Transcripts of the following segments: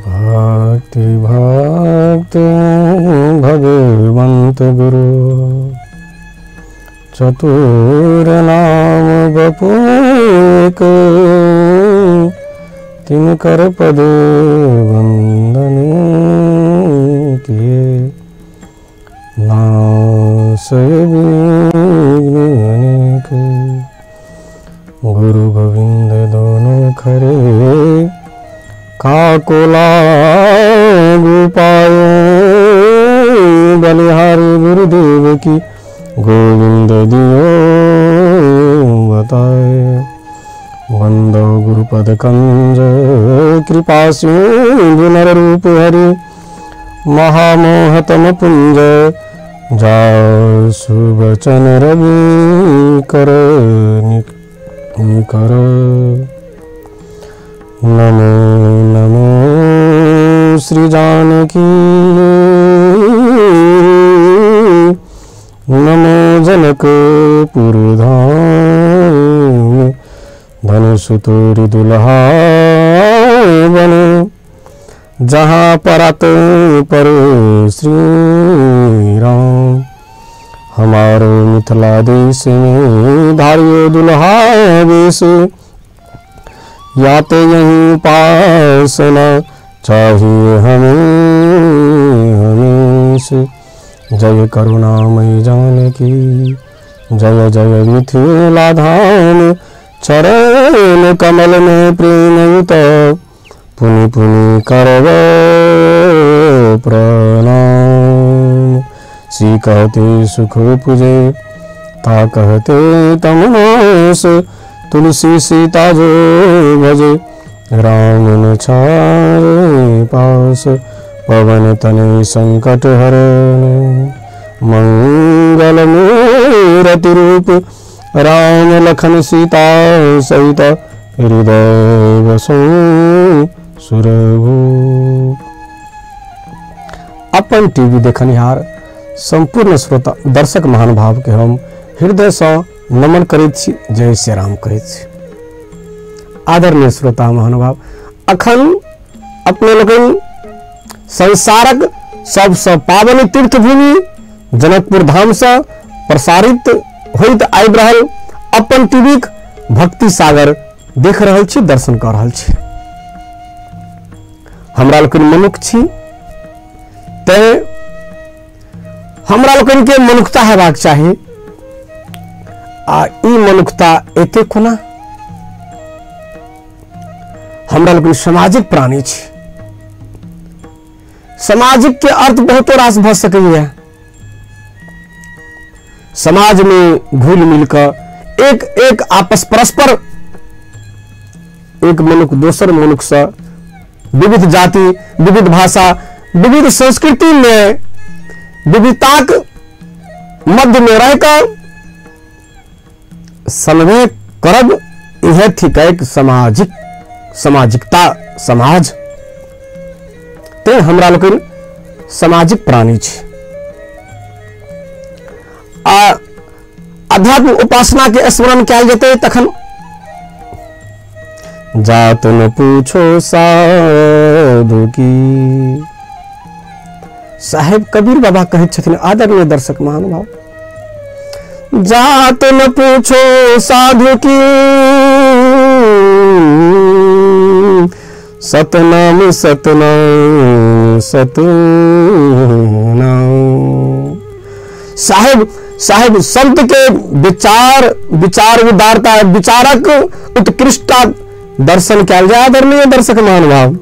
भक्ति भक्त भगवंत गुरु चतुर नाम बपुक तिन कर पद वंदन किए नासय विघ्न अनेक गुरु गोविंद दोनों खरे काकोला गोपायो बलिहारी गुरुदेव की गोविंद दियो बताए वंदो गुरुपद कंज कृपा सिंधु नर रूप हरि महामोहतम पुंज जा सुबचन रवि कर निकर नमो नमो श्री जानकी नमो जनकपुर धाम धनुषु तोरी दुल्हा बने जहाँ परत पर श्री राम हमारो मिथिला देश में धारियो दुल्हा वेश या तो यही उपासना चाहिए हमें हमेशा जय करुणामयी जानकी जय जय मिथिला धाम चरण कमल में प्रेम युत पुनि पुनि करव प्रणाम सी कहते सुख पूजे ता कहते तमनास तुलसी सीता जो भजे राम न छाए पास पवन तनय संकट हरण मंगल मूरति रूप राम लखन सीता सहित हृदय बसो सुरभूप। अपन टीवी देखनिहार संपूर्ण श्रोता दर्शक महानुभाव के हम हृदय से नमन करैत छी, जय श्री राम करैत छी। आदरणीय श्रोता महानुभाव, अखन अपने लोगन संसारक सबसे पावन तीर्थ भूमि जनकपुर धाम से प्रसारित होइत आबि रहल अपन टीवी भक्ति सागर देख रहल छी, दर्शन कर रहल छी। हमरा लोकन मनुख छी ते हमरा लोकन के मनुखता हेबाक चाही आ ई मनुखता एते कोना हमरा लोकन सामाजिक प्राणी छी। सामाजिक के अर्थ बहुत रास भ सकैया। समाज में घुल मिलकर एक आपस परस्पर एक मनुख दोसर मनुख से विविध जाति विविध भाषा विविध संस्कृति में विविधताक मध्य में रहकर समन्वय करब यह थिक एक सामाजिकता समाज ते हमरा लोकन सामाजिक प्राणी छी। अध्यात्म उपासना के स्मरण कयल जेतै तखन जात न पूछो साधु की साहेब कबीर बाबा कहैत छथिन। आदरणीय दर्शक महानुभाव, जात न पूछो साधु की सतनाम सतनाम सतनाम। साहेब संत के विचार उदारता विचारक उत्कृष्टता दर्शन कयल जाय। आदरणीय दर्शक महानुभाव,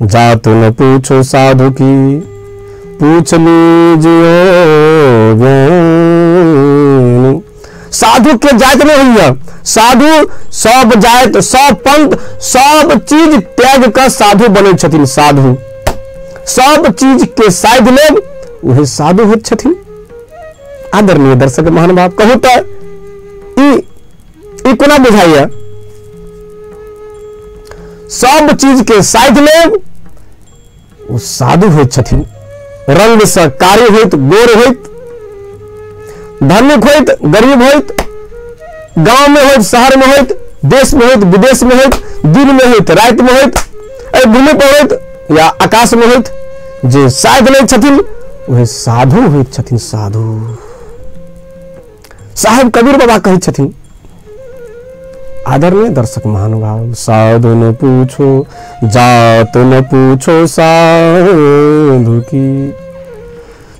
जात न पूछो साधु की पूछ लीजिए ज्ञान। साधु के जात नहीं हुआ। साधु सब जात सब पंथ सब चीज त्याग कर साधु बने छथिन। साधु सब चीज के साध लोग वही साधु होत छथिन। आदरणीय दर्शक महानुभाव, कहू तो ई कोना बुझाइया। सब चीज के साध लोग वो साधु होत छथिन। रंग से कारी होत गोर होत धनिक होइत गरीब होइत, गांव में होइत शहर में होइत, देश में होइत विदेश में होइत, दिन में होइत रात में होइत, भूमि पर होइत या आकाश में होइत, जे शायद नहीं छथिन वह साधु होइत छथिन। साधु साहेब कबीर बाबा कही छथिन, आदरणीय दर्शक महानुभाव, साधु न पूछो जात न पूछो साधु की।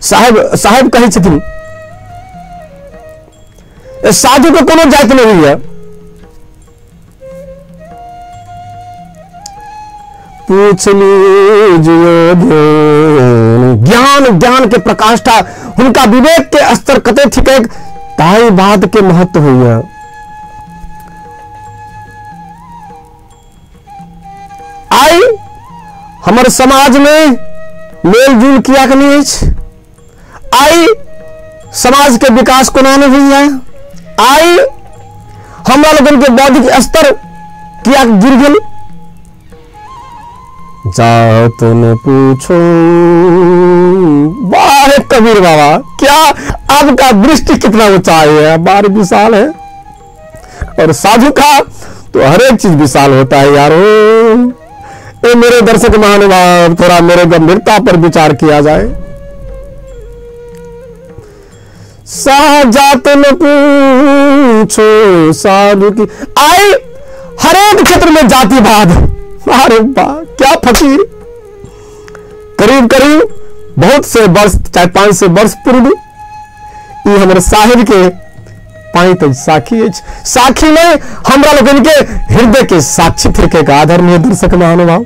साहेब कही छथिन साधु को कोनो जात नहीं है, पूछ लीजिए ज्ञान ज्ञान के प्रकाष्ठा उनका विवेक के स्तर कते थिके ताई बात के महत्व हुई। आई हमारे समाज में मेल जुल किया कि नहीं, आई समाज के विकास को नाने हुई है, आई हमरा लोगन के बौद्धिक स्तर किया गिर गल। जात न पूछो, वाह कबीर बाबा, क्या आपका दृष्टि कितना ऊंचाई है, बार विशाल है। और साधु का तो हर एक चीज विशाल होता है यारो। ये मेरे दर्शक महानुभाव, थोड़ा मेरे गंभीरता पर विचार किया जाए। जात न पूछो साधु की, आई हर एक क्षेत्र में जातिवाद। अरे वाह क्या फकीर, करीब करीब बहुत से वर्ष 400-500 वर्ष पूर्व ये हमारे साहिब के पाइत साखी साखी में हमरा लोगन के हृदय के साक्षी थे के आदरणीय दर्शक महानुभाव।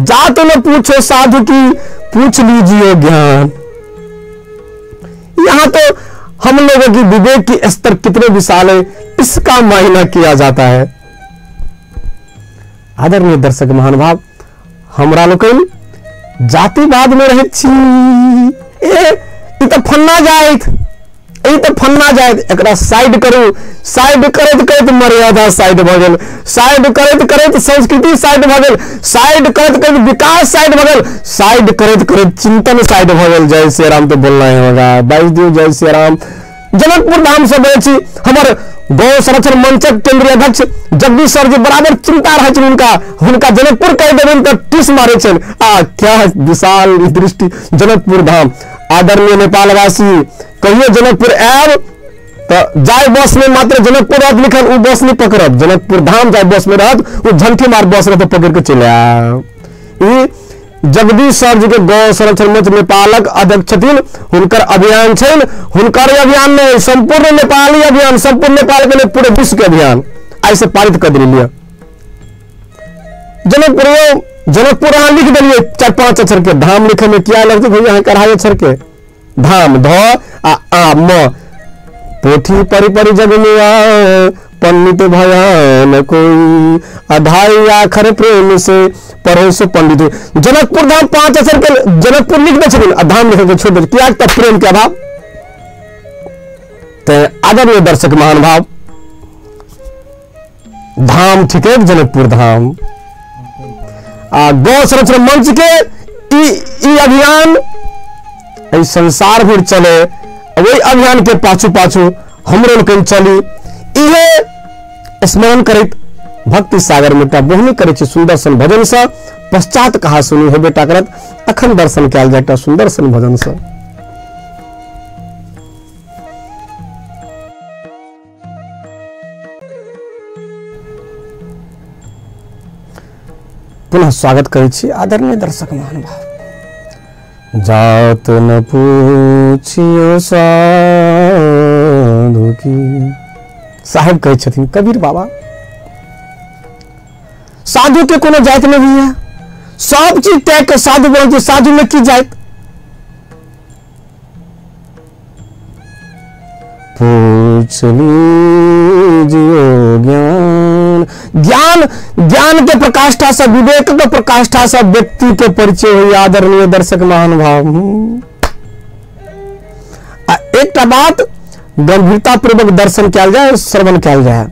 जात न पूछो साधु की, पूछ लीजिए ज्ञान। यहां तो हम लोगों की विवेक की स्तर कितने विशाल है इसका मायना किया जाता है। आदरणीय दर्शक महानुभाव, हमरा लोगन जातिवाद में रहे छी, तो फन्ना जायत, तो फन्ना जायत, एकरा साइड करू, साइड करत करत मर्यादा साइड भ गेल, साइड करत करत संस्कृति साइड भ गेल, साइड करत करत विकास साइड भ गेल, साइड करत करत चिंतन साइड भ गेल। जय श्री राम तो बोलना है होगा, बाईस दियो जय श्री राम। जनकपुर धाम से बोले छी, हमारे गौ संरक्षण मंचक केंद्रीय अध्यक्ष जगदीश सर जी बराबर चिंता रहे उनका जनकपुर कह देवें तो टिस मारे छन। क्या विशाल दृष्टि जनकपुर धाम। आदरणीय नेपालवासी कहियो जनकपुर आब तो जाय बस में मात्र जनकपुर रहत लिखल, उ बस नहीं पकड़ब, जनकपुर धाम जाय बस में रहत, उ झंठी मार बस रहत पकड़ के चले आ। जगदीश सर जी के गौ संरक्षण मंच नेपालक अध्यक्ष छथिन, हुनकर अभियान छन, हुनकर अभियान में संपूर्ण नेपाली अभियान, संपूर्ण नेपाल के लिए पूरे विश्व के अभियान ऐसे पारित कर दिलिए। जनकपुर यहाँ लिख दिलिए 4-5 अक्षर के, धाम लिखे में क्या लगते भैया, यहाँ 2.5 अक्षर के धाम, ध आ म, पोथी परि परि जगमुआ पंडित भयान कोई, अधाई आखर प्रेम से परोस पंडित। जनकपुर धाम 5 अक्षर के जनकपुर लिख दे छथिन, धाम लिखे के छोड़ दे, क्या तब प्रेम के अभाव। तो आदरणीय दर्शक महानुभाव, धाम ठीक है जनकपुर धाम। गौ संरक्षण मंच के अभियान संसार भर चले, वही अभियान के पाछू पाछू हमरो कहीं चली, इहे स्मरण करित भक्ति सागर मेटा बोहनी करे सुंदर सन भजन से, पश्चात कहा सुनी है बेटा करत अखन दर्शन कल जाए सुंदर सन भजन से। पुनः स्वागत करै छी आदरणीय दर्शक महानुभाव। जात न पूछियो साधु की, साहेब कहै छथिन कबीर बाबा, साधु के कोनो जात नहीं है, सब चीज तय के साधु बोलते, साधु में की जात। पूछ लीजिए ज्ञान, ज्ञान ज्ञान के प्रकाष्ठा से, विवेक के प्रकाष्ठा से व्यक्ति के परिचय हुई। आदरणीय दर्शक महानुभाव, एक बात गंभीरता पूर्वक दर्शन किया जाए, श्रवण किया जाए।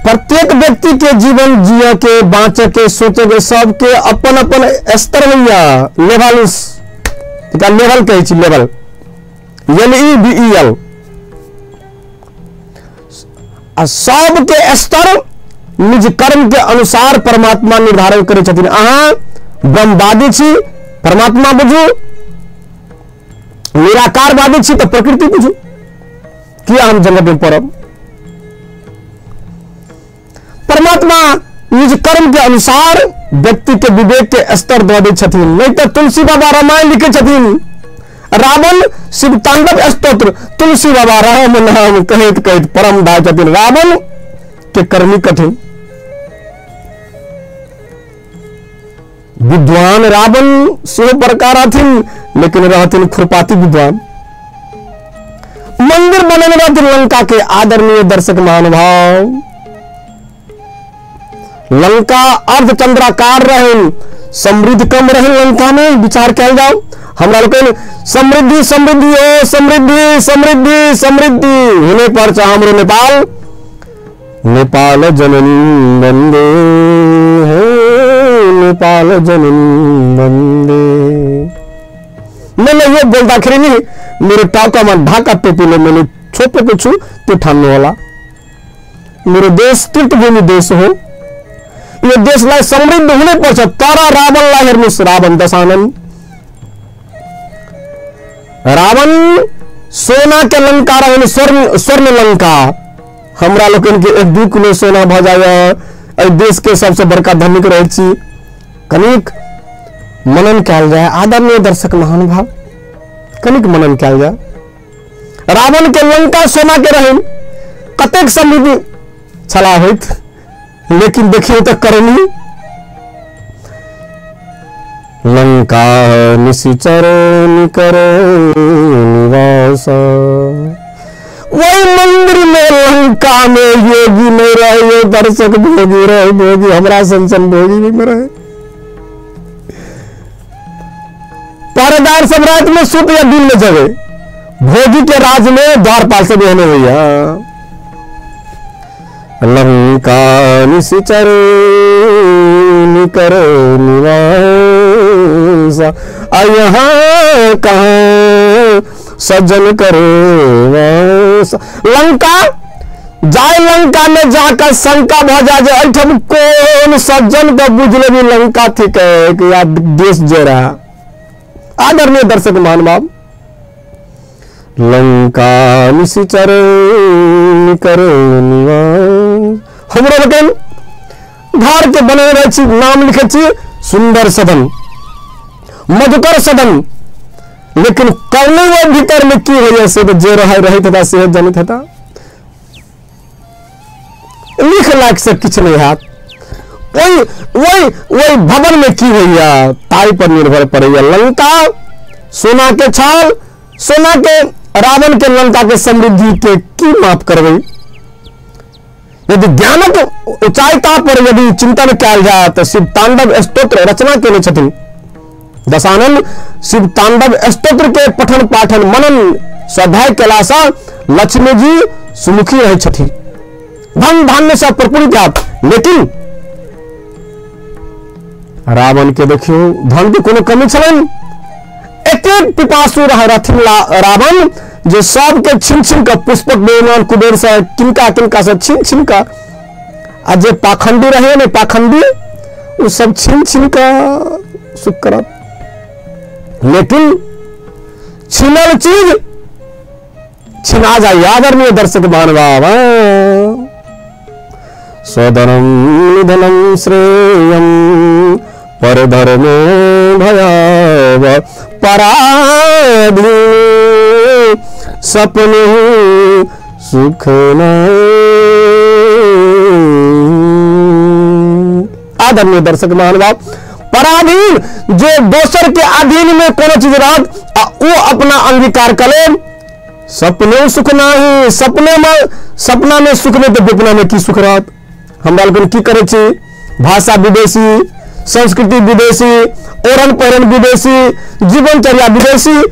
प्रत्येक व्यक्ति के जीवन जिये के, बाँचे के, सोचे के, सबके अपन अपन स्तर हुआ लेवल एकरा लेवल कहै छी, लेवल, LEVEL। आ सबके स्तर निज कर्म के अनुसार परमात्मा निर्धारण करै छथिन। अहाँ ब्रह्मवादी छी, परमात्मा बुझू, निराकारवादी छी तऽ प्रकृति बुझू, किया हम जगत में पड़ब। परमात्मा निज कर्म के अनुसार व्यक्ति के विवेक के स्तर दऽ दै छथिन। नहीं तो तुलसी बाबा रामायण लिखे छथिन, रावण शिव तांडव स्तोत्र, तुलसी बाबा राम नाम कहैत कहैत परम दाय छथिन। रावण के करनी कठिन, विद्वान रावण सेहो प्रकार हथिन, लेकिन रहथिन खुरपाती विद्वान। मंदिर बनेने रहथिन लंका के। आदरणीय दर्शक महानुभाव, लंका अर्धचंद्राकार रहन, समृद्धि कम रहन लंका में। विचार कल जाओ, हमरा लोग समृद्धि समृद्धि हो, समृद्धि समृद्धि समृद्धि होने पर चाहे हमरो नेपाल, नेपाल जननी वंदे, नेपाल जननी वंदे। मैंने ये बोलता आखिर नहीं, मेरे टाका में ढाका टोपी ले, मैंने छोटे को छू तो ठानने वाला। मेरे देश तीर्थभूमि देश हो, ये देश ला समृद्ध होने पर तारा रावण ला हिरमुस, रावण दशानन। रावण सोना के लंका रहन, स्वर्ण लंका। हमरा लोगन के 1-2 किलो सोना भ जाए, देश के सबसे बड़का धनिक रहे छी। कनिक मनन कल जाए, आदरणीय दर्शक महानुभाव, कनिक मनन कल जाए। रावण के लंका सोना के रहन, कतेक समृद्धि छला होइत, लेकिन देखिए तो करनी। लंका निशिचर निकर निवास, वही मंदिर में लंका में योगी नहीं रहे, दर्शक भोगी रहे, भोगी हमरा संसन भोगी भी में रहे। पहरेदार सब रात में सुत या दिन में जगे, भोगी के राज में द्वारपाल से बहने हुई। लंका निशिचर निकर निवास, यहाँ कहाँ सज्जन करे वास। लंका जाए, लंका में जाकर शंका भजा जाए, अठम कौन सज्जन को बुझले भी लंका थी कहे कि यार देश जे रहा। आदरणीय दर्शक महानुभाव, लंका निशिचर निकर निवास। हमरो लोगन घर के बने रहे छी, नाम लिखे छी सुंदर सदन, मधुकर सदन, लेकिन कौन वो भीतर में की हो से तो जे रहे था से जनित था। लिख लाख से किछ नहीं हाथ, वही वही वही भवन में की होइया ताई पर निर्भर पड़ेगा। लंका सोना के छाल, सोना के रावण के लंका के समृद्धि के की माप करबे। यदि ज्ञानक ऊंचाईता पर यदि चिंतन कल जाए तो शिव तांडव स्तोत्र रचना केने छथिन दशानन। शिव तांडव स्तोत्र के पठन पाठन मनन स्वाध्याय कैलासा लक्ष्मी जी सुमुखी रहे छथिन, धन धान्य से प्रपूरित आप। लेकिन रावण के देखियो धन की कोनो कमी छलन, एक पिपासु रहथिन रावण, जो सबके छिन छिन का पुष्पक बेमान कुबेर से किनका किनका से छिन छिन का, आज जे पाखंडी रहे ने पाखंडी, वो सब छिन छिन का सुख करत। लेकिन छिनल चीज छिना जाए। आदरणीय दर्शक महानुभाव, स्वधनम निधनम श्रेयम परधर्मो भयाव, पराधीन सपने सुख न। आदरणीय दर्शक महानुभाव, पराधीन जो दोसर के अधीन में कोनो चीज रहत वो अपना अंगीकार करे, सपने सुख नहीं। सपना में सुख नहीं तो विपना में की सुख रहत। हमरा लोगन की करे छी, भाषा विदेशी, संस्कृति विदेशी, ओरन पहरन विदेशी, जीवनचर्या विदेशी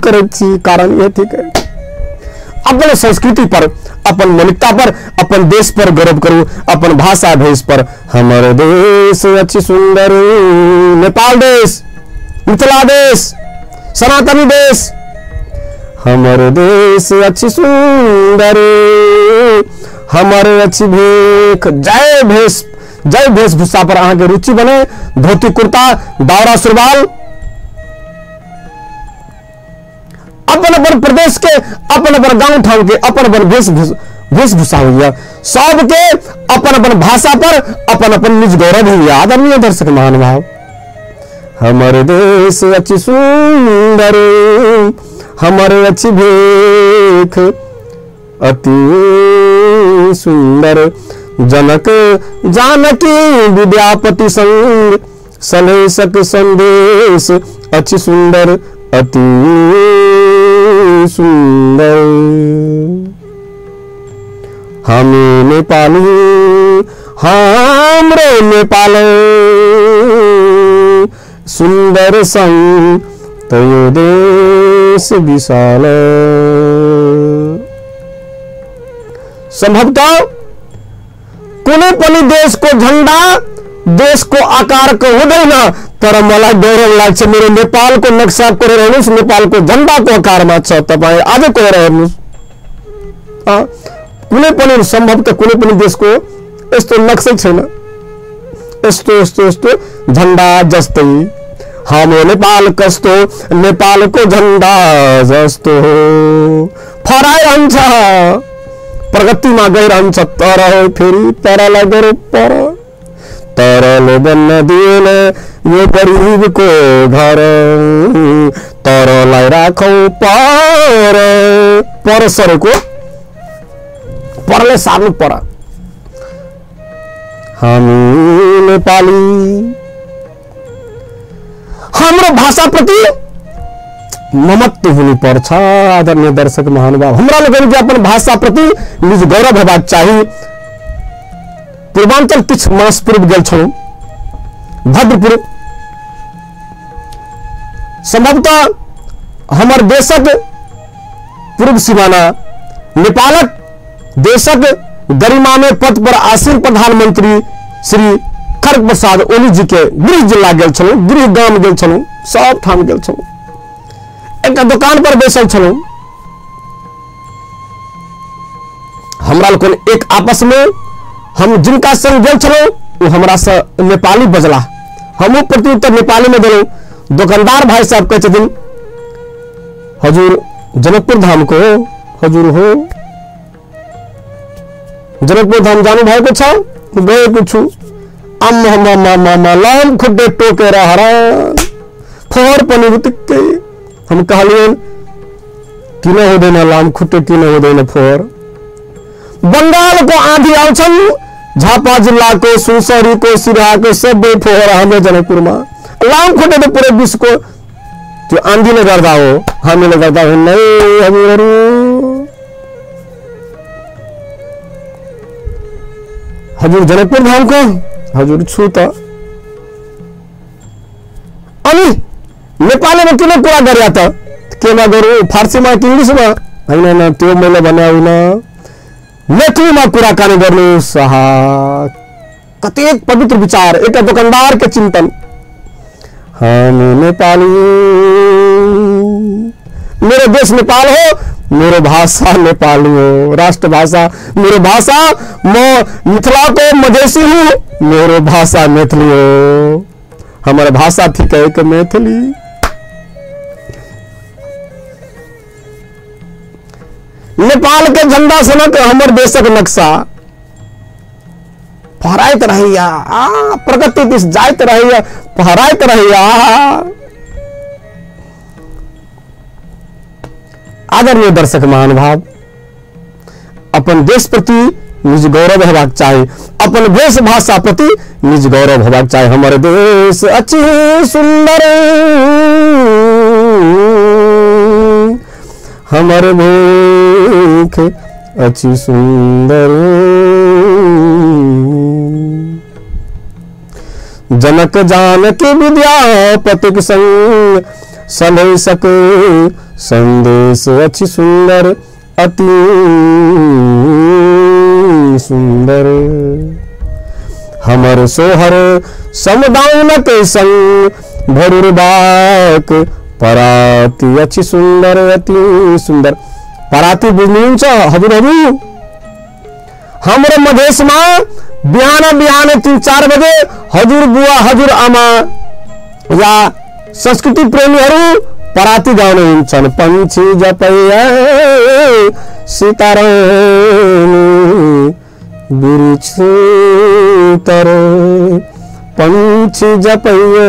करे छी। कारण यह ठीक है, अपन संस्कृति पर, अपन मौलिकता पर, अपन देश पर गर्व करूं, अपन भाषा भेष पर। हमारे देश अच्छी सुंदर नेपाल देश, मिथिला देश सनातनी देश हमर देश अच्छी सुंदर हमर अच्छी भीख। जय वेशभूषा पर अहाँ के रुचि बने, धोती कुर्ता दावरा सुरबाल, अपन अपन प्रदेश के अपन अपन गांव ठाव के अपन अपन वेशभूषा हुई, सबके अपन अपन भाषा पर अपन अपन निज गौरव हुई। आदरणीय दर्शक महानुभाव, हमर देश अच्छी सुंदर हमर अच्छी भीख अति सुंदर जनक जानकी विद्यापति संग सलेशक संदेश अच्छी सुंदर अति सुंदर। हमें नेपाली हमरे नेपाल सुंदर संग तयो देश विशाल। संभवतः कुनै पनि देश को झंडा देश को आकार को हुँदैन तर मलाई गौरव लाग्छ मेरो नेपाल को नक्सा कोरेर हेर्नुस्, नेपाल को झंडा को आकार में छ। तपाई आज कोरेर हेर्नुस्, कुनै पनि संभवतः कुनै पनि देश को यस्तो नक्सै छैन, यस्तो यस्तो यस्तो झंडा जस्तै। हाम्रो नेपाल कस्तो नेपाल को झंडा जस्तो फहराइरहन्छ, प्रगतिमा गइरहन्छ तर फेरि पर लगेर पर तरल बन्न दिएन यो गरीबको घर तरलाई राखौं पर परसरको परले सार्नु पर। हामी नेपाली हाम्रो भाषा प्रति ममत्व हुनु पर्छ। आदरणीय दर्शक महानुभाव, हमरा लोगन के अपन भाषा प्रति निज गौरव हेबाक चाही। पूर्वांचल किछ मास पूर्व गेल छलहुँ भद्रपुर, संभवतः हमर देशक पूर्व सीमाना नेपालक देशक गरिमामय पद पर आसीन प्रधानमंत्री श्री खड्ग प्रसाद ओली जी के गृह जिला गेल छलहुँ, गृह गाम गेल छलहुँ, सब ठाम गेल छलहुँ। एक दुकान पर बैसल छलहुँ, हमरा लोगन एक आपस में हम जिनका संग गेल छलहुँ वो हमरा से नेपाली बजला, हमहूँ प्रत्युत्तर नेपाली में देलहुँ। दुकानदार भाई साहब कहते दिन हजूर जनकपुर धाम को हजूर हो, जनकपुर धाम जानु भएको छ? गएको छु। आम्मा लाम खुड्डे टोकेर हरान फोहोर पनि उतिक्कै। हम कहलियन किन हुँदैन लाम खुट्टे, किन हुँदैन फोहोर? बंगालको आँधी आउँछन्, झापा जिल्लाको सुनसरीको सिराहाको सबै फोहोर हाम्रो जनकपुरमा। लाम खुट्टे त पुरै विश्वको त्यो आँधीले गर्दा हो, हामीले गर्दा हुन्न हजुरहरू। हजुर जनकपुर धामको हजुर छु त। अनि नेपालीमा किन कुरा गरे त? केमा गरौँ, फारसीमा कि इङ्ग्लिसमा? होइन, त्यो मैले भने होइन, मैथिलीमा कुराकानी गर्नुहोस्। कति पवित्र विचार, एक दुकानदार के चिंतन। हम नेपाली, मेरो देश नेपाल हो, मेरो भाषा नेपाली हो, राष्ट्रभाषा मेरो भाषा। म मिथिला को मधेसी हूँ, मेरो भाषा मैथिली हो, हमारा भाषा ठीक है कि मैथिली। नेपाल के झंडा सनक हमर देशक नक्शा फहराइत रहैया, प्रगति दिस जाइत रहैया, फहराइत रहैया। आदरणीय दर्शक महानुभाव, अपन देश प्रति निज गौरव हेबाक चाही, अपन वेश भाषा प्रति निज गौरव हेबाक चाही। हमर देश अच्छी सुंदर हमर भीख अच्छी सुंदर। जनक जानकी विद्यापति संग सलेशक संदेश अच्छी सुंदर अति सुंदर। हमर सोहर समदाउनक संग भरुरबाक पराती अच्छी सुंदर अति सुंदर पराती बुझ्नुहुन्छ हजुरहरू हाम्रो मधेसमा बिहान बिहान 3-4 बजे हजुर बुवा हजुर आमा या संस्कृति प्रेमीहरू पराती गाउने हुन्छन्। पंछी जपैया सीताराम बिरछ तर पंछी जपैया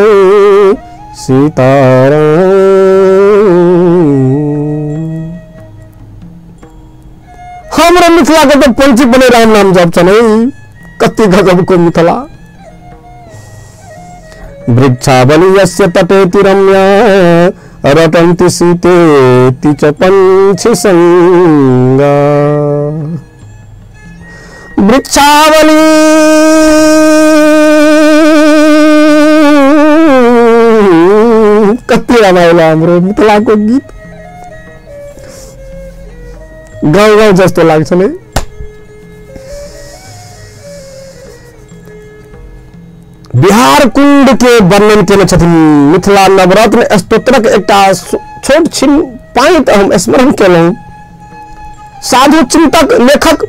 सीताराम। हाम्रो मिथिलाको त पंछी पनि राम नाम जप्छन् है, कति गजबको मिथिला। वृक्षावली यस्य तटेति रम्या रटन्ति सीतेति च पंछी संगा। वृक्षावली कति रमाइलो हाम्रो मिथिलाको गीत, गाउँ गाउँ जस्तो लाग्छ नि। बिहार कुंड के वर्णन केने छथिन मिथिला नवरत्न स्तोत्रक एकटा छोट छिन पाइट हम स्मरण केलहुँ। साधु चिंतक लेखक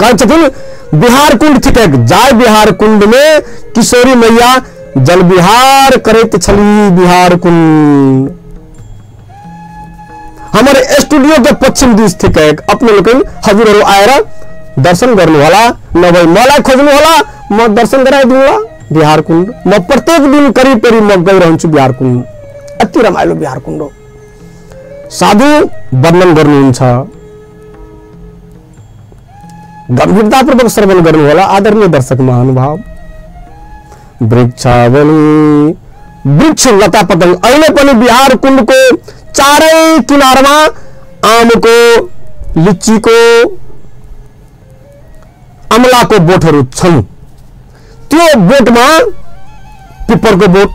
कहै छथिन बिहार कुंड थिकैक जाय बिहार कुंड में किशोरी मैया जल बिहार करैत छली बिहार कुंड। हमारे स्टूडियो के पश्चिम दिश थिकैक अपने लोग हजुरहरू आएर दर्शन गर्नु होला, नभए मलाई खोज्नु होला, म दर्शन गराइदिउँला बिहार कुंड। म प्रत्येक दिन करीब करीब म गइरहन्छु बिहार कुंड, अति रमाइलो बिहार कुंड हो। साधु वर्णन गर्नुहुन्छ, गंभीरतापूर्वक श्रवण गर्नु होला आदरणीय दर्शक महानुभाव। वृक्षावली वृक्ष लता पतंग अहिले पनि बिहार कुंडको चारै किनारमा आमको लिच्चीको अमलाको बोटहरू छन्। त्यो बोटमा पिपरको बोट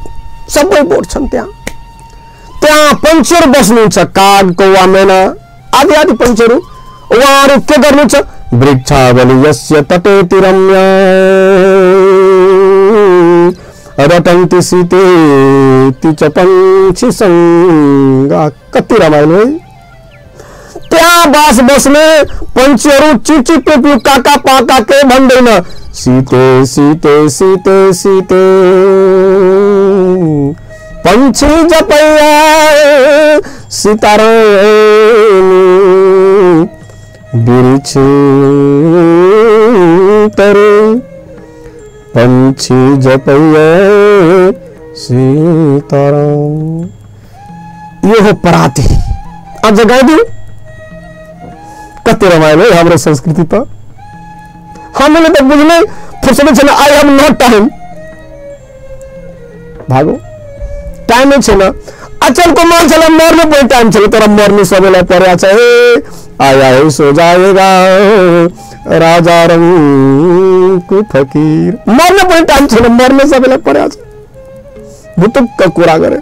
सबै बोट छन्। त्यहाँ पंक्षीहरू बस्नुहुन्छ, काग कौवा मैना आदि आदि पंक्षीहरू। उहाँहरू के गर्नुहुन्छ? वृक्षावली यस्य तटेति रम्या रटन्ति सीतेति च पंछी संगा। कति रमाइलो है। त्यहाँ बास बस्ने पंछीहरू चिची पेपी काका पाका के भन्दैन, सीते सीते सीते सीते पंछी जपैया सीताराम बिरछ तर पंछी जपैया सीताराम। यो हो पराती। आज गाइदिउँ कति रमाइलो हाम्रो संस्कृति त। हामीले त बुझ्नै फुर्सदै छैन। आई हैव नो टाइम, भागो टाइमै छैन। अचलको मान्छेलाई मर्नु पनि टाइम छैन, तर मर्नु सबैलाई पर्या छ। आया है सो जाएगा राजा रंग फकीर। मर्नु पनि टाइम छैन, मर्नु सबैलाई पर्या छ। भुतुक्क कुरा गरे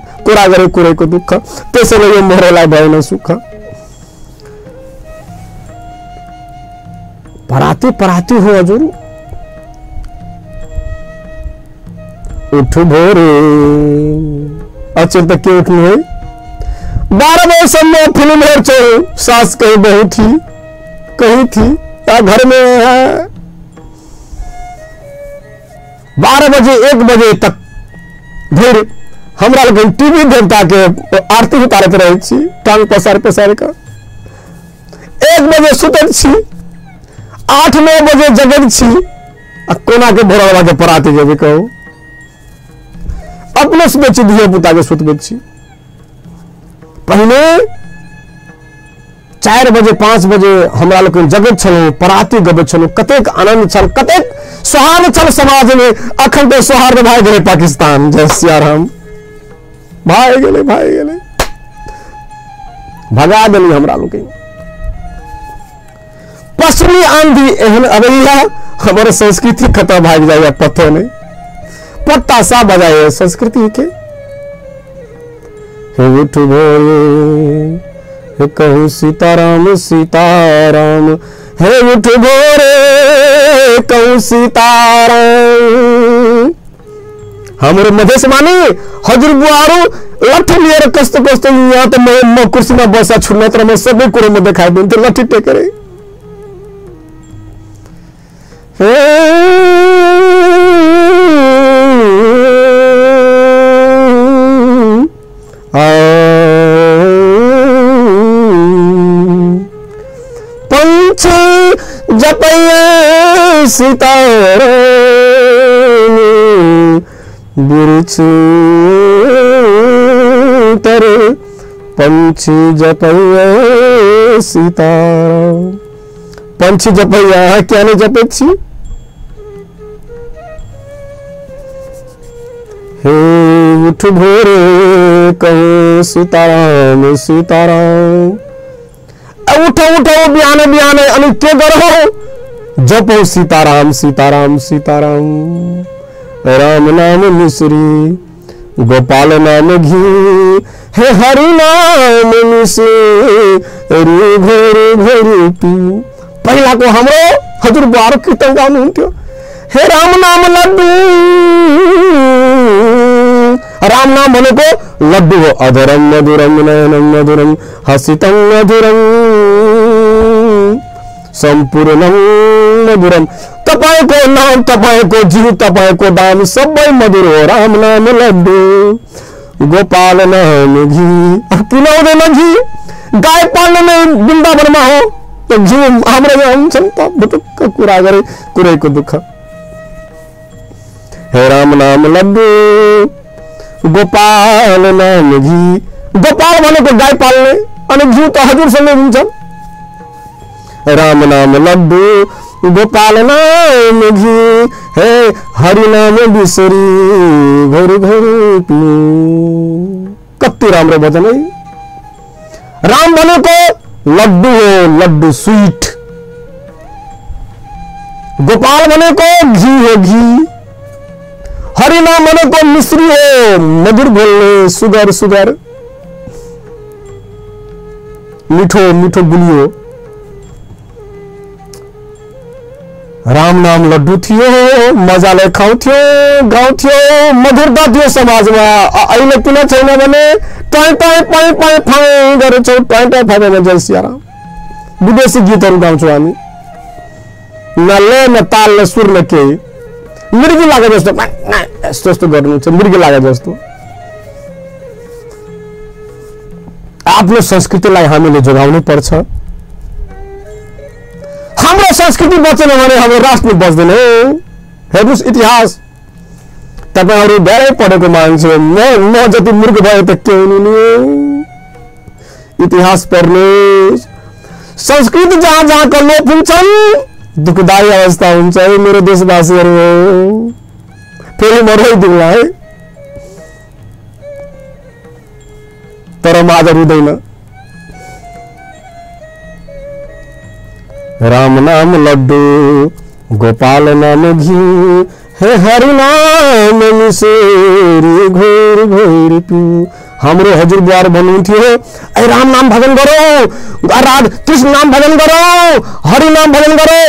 कुरैको दुःख, त्यसैले यो मरेलाई भएन सुख। पराती पराती हो हजुर। उठ भोरे अचेल त के उठ्नु है। 12 बजेसम्म फिल्म हेर्छौ, सास कहीं बहू थी कहीं थी या घर में है। 12 बजे 1 बजे तक धीर हमरा लोग टीवी देवता के आरती उतारत रहे छी, टांग पसार पसार कर। 1 बजे सुतत छी, 8-9 बजे जगत छी। कोना के भोरवा के पराती जेबे कहू, अपने सुबह छी धिया पुता के सुतबे छी। पहले 4 बजे 5 बजे हमरा लोग जगत छलौ, पराती गबैत छलौ। कतेक आनंद छल, कतेक सौहार्द छल समाज में। अखन तो सौहार्द भाई गेले पाकिस्तान। जय सिया राम। भाई गेले भगा देली हमरा लोग। पश्चिमी आंधी एहन अबैया हमारे संस्कृति खत्म भाग जाए, पतो नहीं पत्ता सा बजाए संस्कृति के। उठ भोरे कहूँ सीताराम सीताराम, हे उठ भोरे कहूँ सीताराम। हाम्रो मधेसमा नि हजुरबुवाहरू लट्ठी लिएर कस्तो कस्तो यहाँ त म कुर्सीमा बस्दा छु नत्र म सबै कुरो म देखाइदिन्थेँ लट्ठी टेकेर पंछी जपैया सितारा बिरछु तेरे पंछी जपैया सितारा पंछी जपैया क्या नहीं जपे छी हे उठ भोरे कहो सीताराम सीताराम उठो उठो बिहान बिहान अनि के गरौ जपो सीताराम सीताराम सीताराम राम नाम मिश्री गोपाल नाम घी हे हरि नाम मिश्री घोर घोर पी पहिला को हाम्रो हजुर बुवाहरू कीर्तन गाउनुहुन्थ्यो हे राम नाम लड्डू राम नाम भनेको लड्डू हो अधरम मधुरम नयनम मधुरम हसितं मधुरम सम्पूर्णम मधुरम तपाईको नाम तपाईको जीव तपाईको दाम सबै मधुर हो राम नाम लड्डू गोपाल नाम घी किन हुँदैन घी गाई पाल्ने नै वृन्दावनमा हो त घी हाम्रो यहाँ हुन्छ नि त भुटुक्क कुरा गरे कुरैको दुःख हे राम नाम लड्डू गोपाल नाम घी गोपाल भनेको गाई पाल्ने अनि घी त हजुरसँगै हुन्छ राम नाम लड्डू गोपाल नाम घी हे हरि नाम बिसरी घोर घोर पी कति राम्रो भजन है राम भनेको लड्डू हो लड्डू स्वीट गोपाल भनेको घी हो घी हरि नाम भनेको मिश्री हो मधुर बोल्ने सुगर सुगर मिठो मिठो गुलियो राम नाम लड्डू थियो मजाले खाउँथ्यो गाउँथ्यो मधुरता थियो समाजमा अहिले किन छैन भने टाइ टाइ पाइ पाइ फाइ गरेछौ टाइ टाइ फाइमा जय सियाराम विदेशी गीतहरू गाउँछौँ हामी न ले न ताल न सुर न केही मृगी लागे जस्तो यस्तो यस्तो गर्नु छ मृगी लागे जस्तो आफ्नो संस्कृतिलाई हामीले जोगाउनु पर्छ हाम्रो संस्कृति बचेन भने हाम्रो राष्ट्र बच्दैन हेर्नुस् इतिहास तपाईहरु धेरै पढेको मान्छे म जति मूर्ख भए त के हुनु नि इतिहास पढ्नुस् संस्कृति जहाँ जहाँ लोप हुन्छन् दुखदायी अवस्था हुन्छ है मेरो देशवासीहरु फेरि मराइदिउँला है तर माझ रुँदैन राम नाम लड्डू गोपाल नाम घी हे हरि नाम मिश्री घोर घोर पी हाम्रो हजुर बुवार भन्नुहुन्थ्यो ए राम नाम भजन गरो राध कृष्ण नाम भजन गरो हरि नाम भजन गरो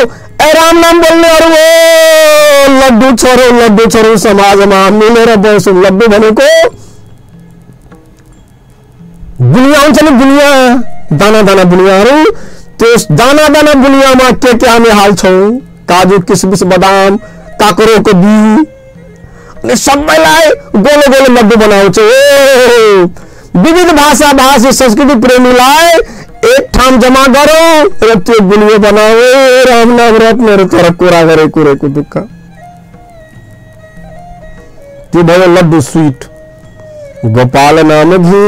ए राम नाम बोल्नेहरु हो लड्डू छोरो समाजमा मिलेर बसौं लड्डू भनेको बुनिया हुन्छ नि बुनिया दाना दाना बुनियाहरु त्यस दाना दाना बुनियामा के हामी हाल्छौं काजु किसमिस बदाम काकरोको बिउ अनि सबैलाई गोलो गोलो लड्डू बनाउँछ विविध भाषा भाषी संस्कृति प्रेमीलाई एक ठाउँ जम्मा गरौ र त्यो गुलियो बनाऊ राम नाम रत्नहरु तर कुरा गरे कुरेको दुःख त्यो भयो लड्डू स्वीट गोपाल नाम घी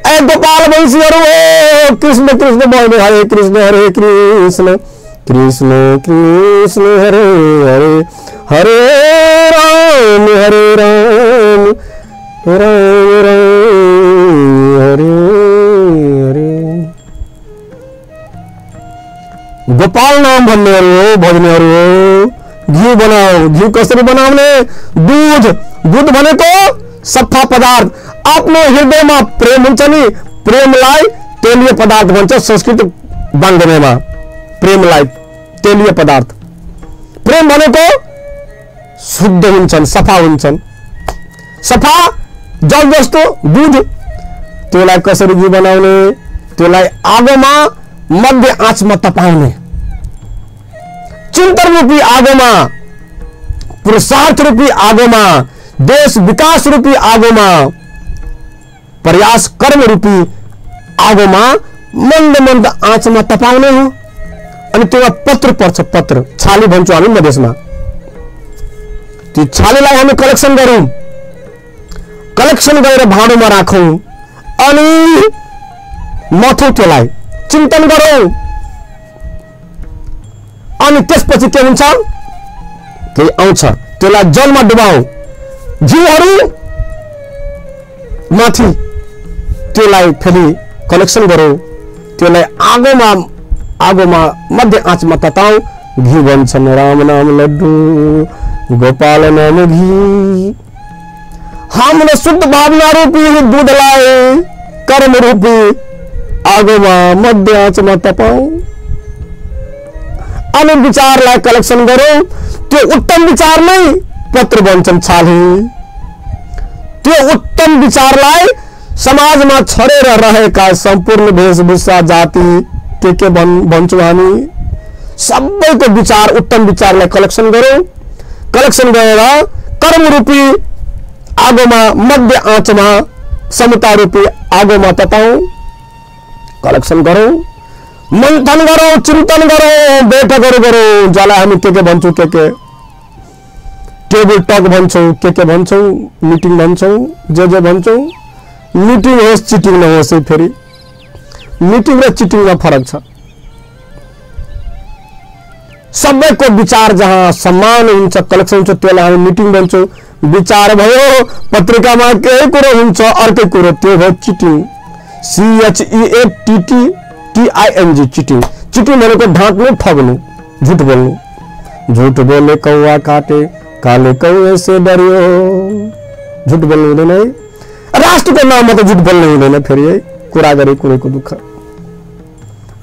ए गोपाल वंशीहरु कृष्ण कृष्ण बोल्ने हरे कृष्ण कृष्ण कृष्ण हरे हरे हरे राम राम हरे हरे गोपाल नाम भन्नेहरु हो भजनेहरु हो घी बनाऊ घी कसरी बनाउने दूध भनेको सफा पदार्थ आफ्नो हृदयमा प्रेम हुन्छ नि प्रेमलाई तेलीय पदार्थ भन्छ संस्कृत वाङ्मयमा प्रेमलाई तेलीय पदार्थ प्रेम भनेको शुद्ध हुन्छन् सफा हुन्छन् सफा जल जस्तो दूध त्यसलाई कसरी घी बनाउने, त्यसलाई आगोमा मध्य आँचमा तपाउने, चिन्तन रूपी आगोमा, पुरुषार्थ रूपी आगोमा, देश विकास रूपी आगोमा, प्रयास कर्म रूपी आगोमा मन्द मन्द आँचमा तपाउने हो। अनि त्यसमा पत्र पर्छ, पत्र छाली भन्छौँ हामी मधेसमा। त्यो छालीलाई हामी कलेक्सन गरौँ, कलेक्सन गरेर भाँडोमा राखौँ अनि मथौँ, त्यसलाई चिन्तन गरौँ। अनि त्यसपछि के हुन्छ, केही आउँछ, त्यसलाई जलमा डुबाऊ, घिउहरू माथि त्यसलाई फेरि कलेक्सन गरौँ, त्यसलाई आगोमा मध्य आँचमा तताऊ, घी बन्छन् राम नाम लड्डू गोपाल नाम घी। हमने शुद्ध भावना रूपी दूधलाई कर्म रूपी आगोमा मध्य आँचमा तपाऊ अनि विचारलाई कलेक्सन गरौँ। त्यो उत्तम विचार नै पत्र बन्छन् छाली। त्यो उत्तम विचारलाई समाजमा छरेर रहेका सम्पूर्ण वेशभूषा जाति के भन्छौँ हामी, सबैको विचार, उत्तम विचारलाई कलेक्सन गरौँ। कलेक्सन गरेर कर्म रूपी आगोमा मध्य आँचमा समता रूपी आगोमा तताऊ, कलेक्सन गरौँ, मन्थन गरौँ, चिन्तन गरौँ, बैठकहरू गरौँ। जसलाई हामी के भन्छौँ, के टेबल टक भन्छौँ, के भन्छौँ, मिटिङ भन्छौँ, जे भन्छौँ। मिटिङ होस् चिटिङ नहोस्, फेरि मिटिङ र चिटिङमा फरक छ। सबैको विचार जहाँ समान हुन्छ, कलेक्सन हुन्छ, त्यसलाई हामी मिटिङ भन्छौँ। विचार भयो पत्रिकामा केही कुरो हुन्छ, अर्कै कुरो, त्यो हो चिटिङ। CHEATTING cheating. चिटिङ भनेको ढाँट्नु, ठग्नु, झुट बोल्नु। झुट बोले कौवा काटे, काले कौवे से डरियो। झुट बोल्नु हुँदैन है, राष्ट्रको नाममा त झुट बोल्नु हुँदैन फेरि है, कुरा गरे कुरैको दुःख।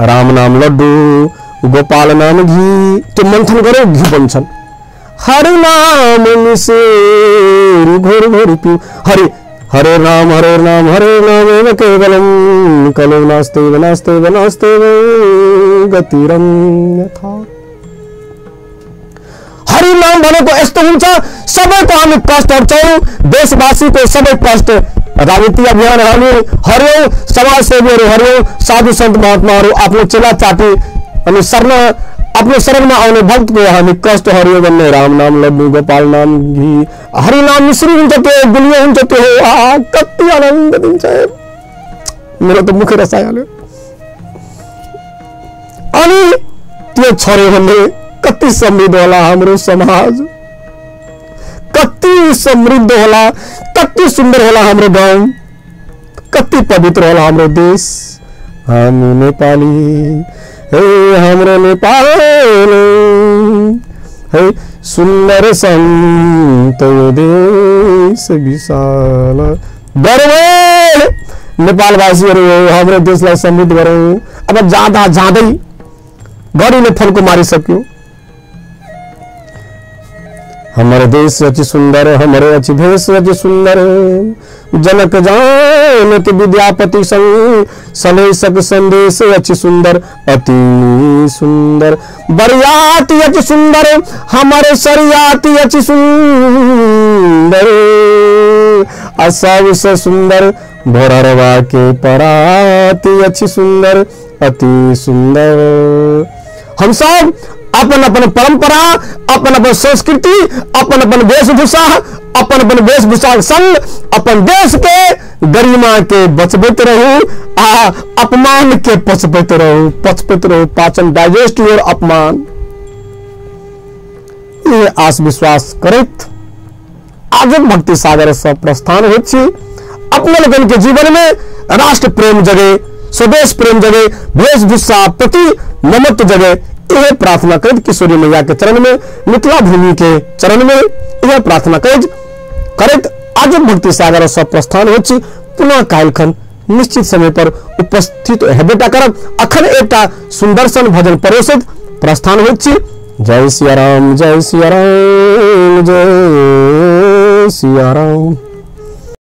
राम नाम लड्डू गोपाल नाम घी, त्यो मन्थन गरौँ, घी बन्छन्। हरि नाम मिसेर घोर घोर पिउ, हरे नाम हरे नाम हरे नाम एव केवलम कलौ नास्तेव नास्तेव नास्तेव गतिरं यथा। हरि नाम भनेको यस्तो हुन्छ, सबैको हामी कष्ट हट्छौँ, देशवासीको सबै कष्ट। राजनीति अभियान हामी हर्यौँ, समाजसेवीहरू हर्यौँ, साधु सन्त महात्माहरू आफ्नो चेला चाटी अनि आफ्नो शरणमा आउने भक्तको हामी कष्ट हर्यौँ भन्ने। राम नाम लड्डू गोपाल नाम घी, हरि नाम मिश्री हुन्छ, त्यो गुलियो हुन्छ, त्यो कति आनन्द दिन्छ। मेरो त मुखै रसाइहाल्यो। अनि त्यो छर्यो भने कति समृद्ध होला हाम्रो समाज, कति समृद्ध होला, कति सुन्दर होला हाम्रो गाउँ, कति पवित्र होला हाम्रो देश। हामी नेपाली हे हाम्रो नेपाल हे सुन्दर सन्त देश विशाल। गर्व नेपालवासीहरू हाम्रो देशलाई समृद्ध गरौँ। अब जाँदा जाँदै गरीले फलको मारिसक्यो। हमारे देश अति सुंदर, हमारे अति भेष अति सुंदर। जनक जानक विद्यापति संग सलेशक संदेश अति सुंदर, अति सुंदर। बरियाती अति सुंदर, हमारे सरियाती अति सुंदर। सबसे सुंदर भोररवा के पराती अति सुंदर, अति सुंदर। हम सब अपन अपन परंपरा, अपन अपन संस्कृति, अपन अपन वेशभूषा, अपन अपन वेशभूषा संग अपन देश के गरिमा के बचबैत रहू, अपमान के पचबैत रहू, पाचन डाइजेस्ट योर अपमान। ये आस विश्वास करैत आज भक्ति सागर से प्रस्थान होछि। अपने लोगन के जीवन में राष्ट्र प्रेम जगे, स्वदेश प्रेम जगे, वेशभूषा प्रति ममत्व जगे। यह प्रार्थना कर किशोरी मैया के चरण में, मिथिला भूमि के चरण में यह प्रार्थना करत आज भक्ति सागर से प्रस्थान होछि। पुनः कालखन निश्चित समय पर उपस्थित हेबेटा करब। अखन एकटा सुंदरसन भजन परोसत प्रस्थान होछि। जय सिया राम, जय सिया राम, जय सिया राम।